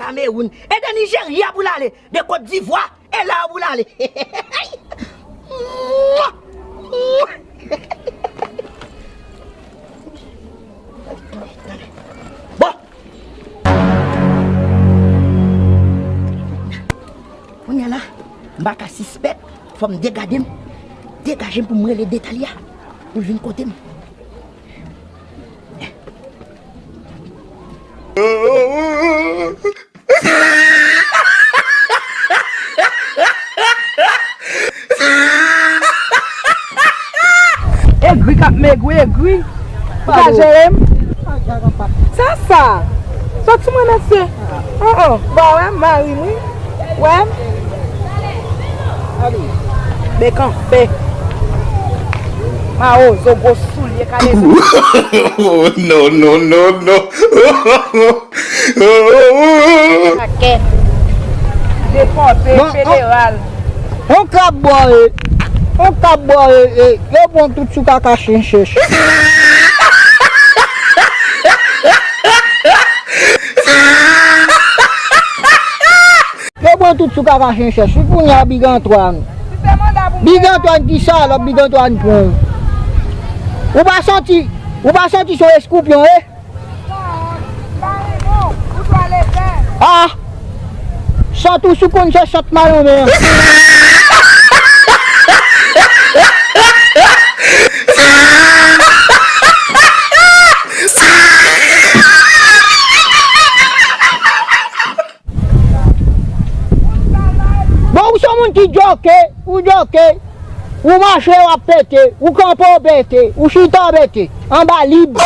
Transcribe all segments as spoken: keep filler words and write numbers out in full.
Kamewoun. E de Nijerya pou l ale. De Kot Divwa. E la pou l ale. Bon. Kounye a la, m pa ka sispèk, fò m degade m, degaje m pou m rele Detalya, pou l vin kote m. Egri k ap megri, egri. Ou ka jere m? Sa sa? Sot sou mwen, mesye. Oh, oh. Bon, wè m, mari m, wi. Wè m. Bèk an fè. Mawozo, gwo soulye, kale sa. Oh, no, no, no, no. Pakè. Depòte, federal. On kab bò e, on kab bò e, e, yo pran tout sou kaka chen chèch. Yo pran tout sou kaka chen chèch. Wi, kounye a Big Antoine. Big Antoine ki salòp, Big Antoine pran. Ou pa santi, ou pa santi son eskoupyon, e? Ah! Sòt ou sou konn se sòt malonmen an. Bon, ou se yon moun ki djoke, ou djoke. Ou mache, w ap pete. Ou kanpe, w pete. Ou chita, w pete. Anba lib.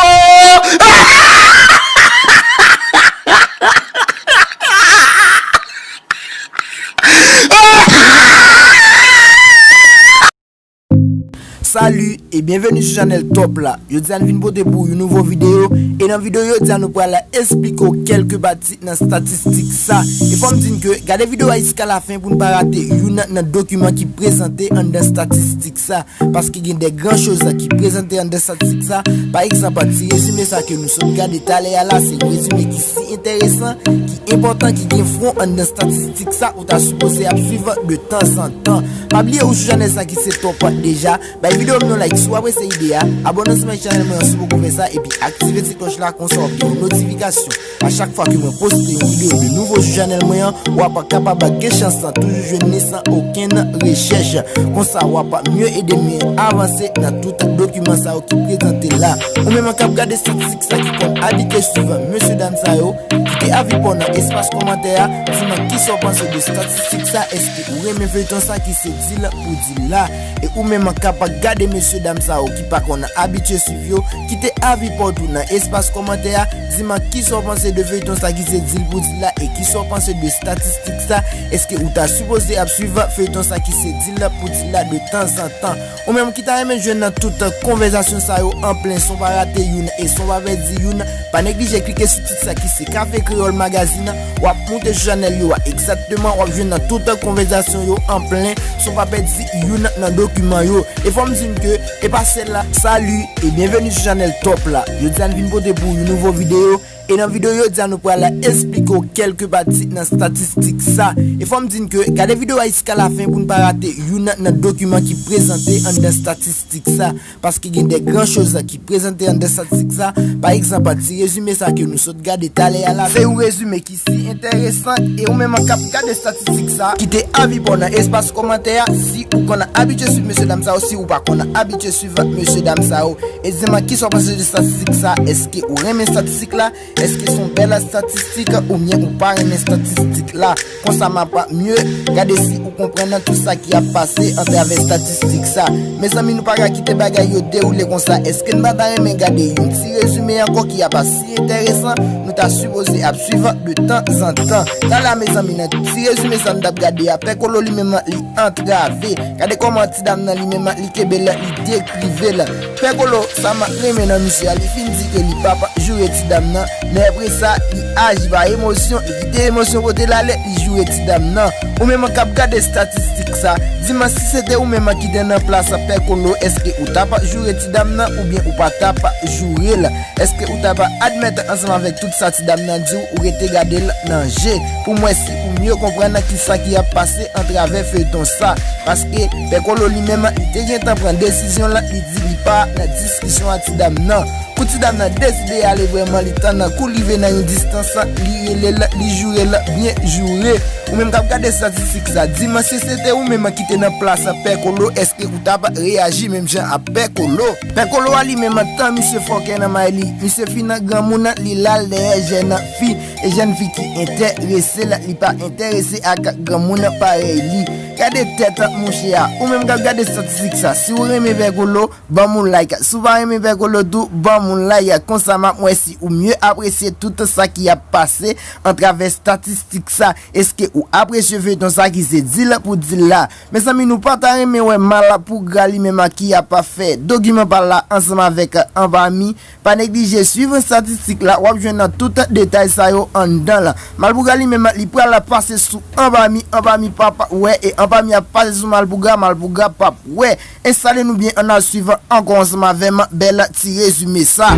Salut et bienvenue sur chanèl Top la. Jodi a n vin pote pou yon nouvo videyo. E nan videyo jodi a nou pral esplike w kèlke pati nan statistik sa. E fò m di n ke gade videyo a jiska lafen pou n pa rate youn nan dokiman ki prezante anndan statistik sa. Paske gen de gran choz ki prezante anndan statistik sa. Pa egzanp, ti rezime sa ke nou sot gade talè a la, se yon rezime ki si enteresan, ki enpòtan, ki gen fwon anndan statistik sa, ou ta sipoze ap swiv de tanzantan. Pa bliye ou sou chanèl sa ki se Top deja, bay videyo m yon like si w apresye ide a, abòne ansanm ak chanèl mwen an si w poko fè sa, epi aktive ti klòch la, konsa w ap gen yon notifikasyon. A chak fwa ke mwen poste yon videyo de nouvo sou chanèl mwen an, w ap kapab gen chans lan toujou jwenn li san okenn rechèch. Konsa, w ap mye ede mwen avanse nan tout dokiman sa yo ki prezante la. Ou menm k ap gade statistik sa ki konn abitye swiv mesye dam sa yo, kite avi pa w nan espas kòmantè a, di mwen kisa w panse de statistik sa, èske ou renmen feyton sa ki se Deal pou Deal la? E ou menm k ap gade mesye dam sa yo ki pa konn abitye swiv yo, kite avi pa w tou nan espas kòmantè a, di m kisa w panse de feyton sa ki se Deal pou Deal la e kisa w panse de statistik sa, èske ou ta sipoze ap swiv feyton sa ki se Deal pou Deal la de tanzantan? Ou menm ki ta renmen jwenn nan tout konvèzasyon sa yo an plen san w pa rate youn e san w pa pèdi youn, pa neglije klike sou tit sa ki se Kafe Kreyòl Magazine, w ap monte sou chanèl yo a egzakteman, w ap jwenn nan tout konvèzasyon yo an plen san w pa pèdi youn nan dokiman yo. E fò m di n ke e pa sèl la. Salut et bienvenue sur chanèl Top la. Jodi a n vin pote pou yon nouvo videyo. E nan videyo jodi a nou pral esplike w kèlke pati nan statistik sa. E fò m di n ke gade videyo a jiska lafen pou n pa rate youn nan dokiman ki prezante anndan statistik sa. Paske gen de gran choz ki prezante anndan statistik sa. Pa egzanp, ti rezime sa ke nou sot gade talè a la, se yon rezime ki si enteresan, e ou menm k ap gade statistik sa, kite avi pa w nan espas kòmantè a, si ou konn abitye swiv mesye dam sa yo, si ou pa konn abitye swiv mesye dam sa yo. E di m kisa w panse de statistik sa, èske ou renmen statistik la, èske se yon bèl statistik, oubyen ou pa renmen statistik la? Konsa m ap mye gade si ou konprann tout sa ki ap pase atravè statistik sa. Mezanmi, nou pa ka kite bagay yo dewoule konsa. Èske n pa ta renmen gade yon ti rezime ankò ki ap si enteresan, nou ta sipoze ap swiv de tanzantan? Talè a, mezanmi, nan ti rezime sa n t ap gade a, Pè Kolo li menm li antrave. Gade kòman ti dam nan li menm li kenbe l, li dekrive l. Pè Kolo, sa m renmen nan misye a, li fin di ke li p ap joure ti dam nan, men apre sa, li aji pa emosyon, li kite emosyon pote l ale, li joure ti dam nan. Ou menm k ap gade estatistik sa, di m si se te ou menm ki te nan plas Pè Kolo, èske ou t ap joure ti dam nan oubyen ou pa t ap joure l? Èske ou t ap admèt ansanm avèk tout sa ti dam nan di w, ou rete gade l nan je pou m wè si ou mye konprann kisa ki ap pase antravè feyton sa? Paske Pè Kolo li menm, li te gentan pran desizyon l, li di li pa nan diskisyon a ti dam nan. Pou ti dam nan deside ale vrèman, li tann kou l rive nan yon distans, li rele l, li joure l, byen joure. Ou menm k ap gade estatistik sa, di m si se te ou menm ki te nan plas Pè Kolo, èske ou t ap reyaji menm jan ak Pè Kolo? Pè Kolo a li menm, tan misye fòkè nan may li, misye fin granmoun, li l al dèyè jèn fi. E jèn fi ki enterese l, li pa enterese ak granmoun parèy li. Gade tèt mouche a. Ou menm k ap gade estatistik sa, si w renmen Pè Kolo, ban m yon like. Si w pa renmen Pè Kolo tou, ban m yon like. Konsa m ap wè si ou mye apresye tout sa ki ap pase antravè estatistik sa. Èske ou apresye feyton sa ki se di l pou di l la? Mezanmi, nou pa ta renmen wè Malpougra li menm ki ap fè dokiman pa l la ansanm avèk Anpami. Pa neglije swiv estatistik la, w ap jwenn tout detay sa yo anndan l. Malpougra li menm, li pral pase sou Anpami, Anpami p ap wè, e Anpami ap pase sou Malpougra, Malpougra p ap wè. Enstale nou byen, ann al swiv ankò ansanm avè m bèl ti rezime sa.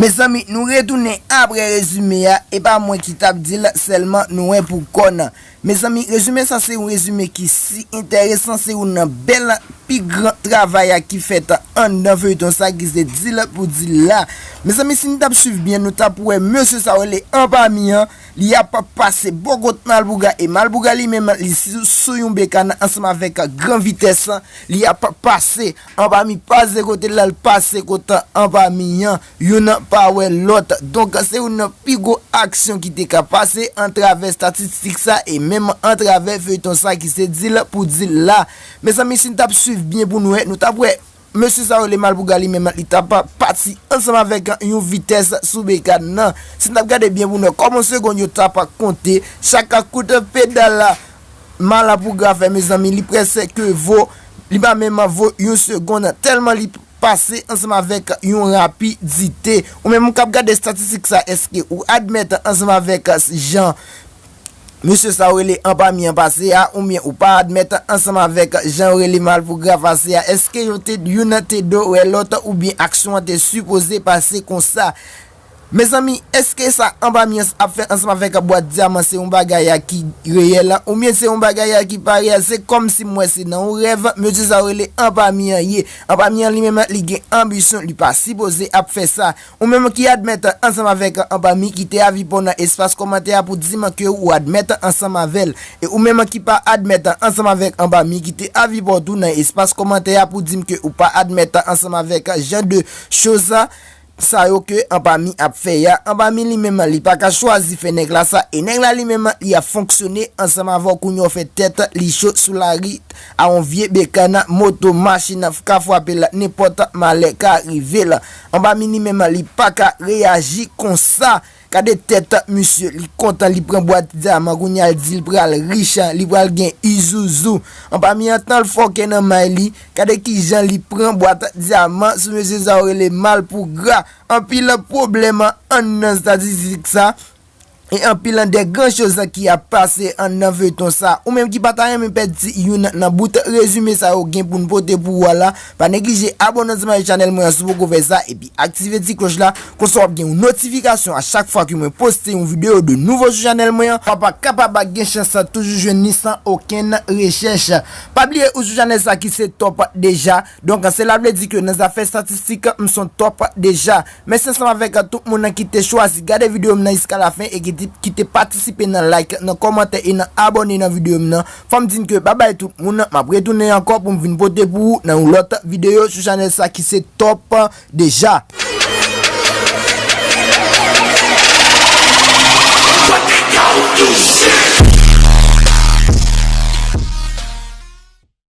Mezanmi, nou retounen apre rezime a, e pa mwen ki t ap di l, sèlman nou wè pou kò n. Mezanmi, rezime sa se yon rezime ki si enteresan, se youn nan bèl, pi gran travay a ki fèt anndan feyton sa ki se di l pou di l la. Mezanmi, si n t ap swiv byen, nou t ap wè mesye sa yo rele Anpami an, li ap pase bò kot Malpougra, e Malpougra li menm, li sou, sou yon bekàn ansanm avèk Gran Vitès, li ap pase Anpami, pase kote l al pase kot Anpami an, youn pa wè lòt. Donk, se youn nan pi gwo aksyon ki te ka pase antravè estatistik sa e menm antravè feyton sa ki se di l pou di l la. Mezanmi, si n t ap swiv byen pou n wè, nou t ap wè mesye sa yo rele Malpougra li menm, li t ap pati ansanm avèk yon vitès sou bekàn nan. Si n t ap gade byen pou n wè kòman segonn yo t ap konte, chak kout pedal la, Malpougra fè, mezanmi, li prèske vo, li pa menm vo yon segonn, tèlman li pase ansanm avèk yon rapidite. Ou menm k ap gade estatistik sa, èske ou admèt ansanm avèk jan mesye sa yo rele Anpami an pase a, oubyen ou pa admèt ansanm avèk jan yo rele Malpougra pase a? Èske yo te, youn te dwe wè lòt, oubyen aksyon an te sipoze pase konsa? Mezanmi, èske sa Anpami an ap fè ansanm avèk bwat dyaman se yon bagay a ki reyèl, oubyen se yon bagay a ki pa reyèl? Se kòmsi m wè se nan yon rèv mesye sa yo rele Anpami an ye. Anpami an li menm, li gen anbisyon, li pa sipoze ap fè sa. Ou menm ki admèt ansanm avèk Anpami kite avi pa w nan espas kòmantè a pou di m ke ou admèt ansanm avè l. E ou menm ki pa admèt ansanm avèk Anpami kite avi pa w tou nan espas kòmantè a pou di m ke ou pa admèt ansanm avèk jan de choz sa yo ke Anpami ap fè a. Anpami li menm, li pa ka chwazi fè nèg la sa, e nèg la li menm, li ap fonksyone ansanm avè w. Kounye a w fè tèt li cho sou lari a yon vye bekàn, moto, machin ka frape l, nenpòt malè ka rive l. Anpami li menm, li pa ka reyaji konsa. Gade tèt misye, li kontan, li pran bwat dyaman, kounye a l di l pral rich, li pral gen Isuzu. Anpami an tan l fòkè nan may li, gade kijan li pran bwat dyaman sou mesye sa yo rele Malpougra. Anpil pwoblèm anndan estatistik sa. e anpil de gran choz ki ap pase nan feyton sa. Ou menm ki pa ta renmen pèdi youn nan bout rezime sa yo gen pou n pote pou ou a la, pa neglije abòne ansanm avèk chanèl mwen an si w poko fè sa, epi aktive ti klòch la, konsa w ap gen yon notifikasyon a chak fwa ke mwen poste yon videyo de nouvo sou chanèl mwen an. W ap kapab gen chans toujou jwenn li san okenn rechèch. Pa bliye ou sou chanèl sa ki se Top Deja. Donk, sela vle di ke nan zafè estatistik, m se yon top deja. Mèsi ansanm avèk tout moun ki te chwazi gade videyo m nan jiska lafen e ki te, ki te patisipe nan like, nan kòmantè e nan abòne nan videyo m nan. Fò m di n ke babay tout moun, m ap retounen ankò pou m vin pote pou ou nan yon lòt videyo sou chanèl sa ki se Top Deja.